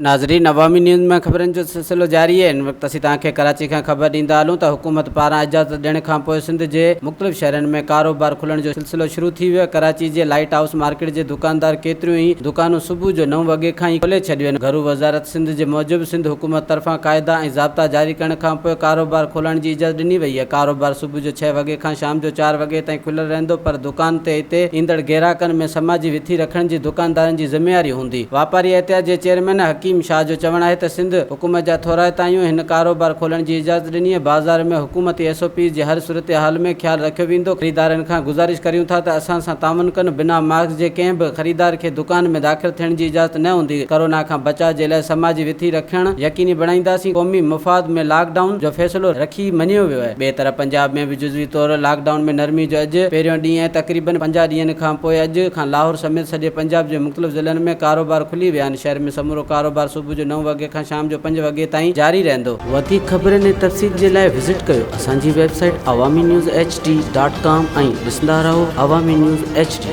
ناظرين عوامي نيوز ۾ خبرن جو سلسلو جاري آهي هن وقت اسين توهان کي ڪراچي کان خبر ڏيندا هلون ته حڪومت پاران اجازت ڏيڻ کانپوء سنڌ جي مختلف شهرن ۾ ڪاروبار کلڻ جو سلسلو شروع ٿي ويو آهي ڪراچي جي لائيٽ هائوس مارڪيٽ جي دڪاندار ڪيتريون ئي دڪانون صبح جو نو وڳي کان ئي کولي ڇڏيون آهن گهرو وزارت سنڌ جي موجب سنڌ حڪومت طرفان قاعدا ۽ ضابطا جاري ڪرڻ کانپوء ڪاروبار کولڻ جي اجازت ڏني وئي آهي ڪاروبار صبح جو ڇهه وڳي کان شام جو چار وڳي تائين کليل رهندو پر دڪان تي هتي ايندڙ گيراڪن ۾ سماجي وٿي رکڻ جي دڪاندارن جي ذميواري هوندي. واپاري اتحاد جي چيئرمين حڪيم شاهه جو چوڻ آهي ته سنڌ حڪومت جا ٿورائتا آهيون هن ڪاروبار کولڻ جي اجازت ڏني آهي بازار ۾ حڪومتي ايس او پيز جي هر صورتحال ۾ خيال رکيو ويندو خريدارن کان گذارش ڪريون ٿا ته اسان سان تعاون ڪن بنا ماسڪ جي ڪنهن به خريدار کي دڪان ۾ داخل ٿيڻ جي اجازت نه هوندي ڪورونا کان بچاء جي لاء سماجي وٿي رکڻ يقيني بڻائينداسين قومي مفاد ۾ لاڪ ڊائون جو فيصلو رکي مڃيو ويو آهي ٻئي طرف پنجاب ۾ به جزوي طور لاڪ ڊائون ۾ نرمي جو اڄ پهريون ڏينهن آهي تقريبن 50 ڏينهن کان پوء اڄ کان لاهور سميت سڄي پنجاب جي مختلف ضلعن ۾ ڪاروبار کلي ويا آهن، شهر ۾ سمورو ڪاروبار صبح جو نو وڳي کان شام جو پنج وڳي تائين جاري رهندو. وڌيڪ خبرن ۽ تفصيل جي لاء وزٽ ڪيو اسان جي website Awami news H D dot com ۽ ڏسندا رهو عوامي نيوز ايڇ ڊي.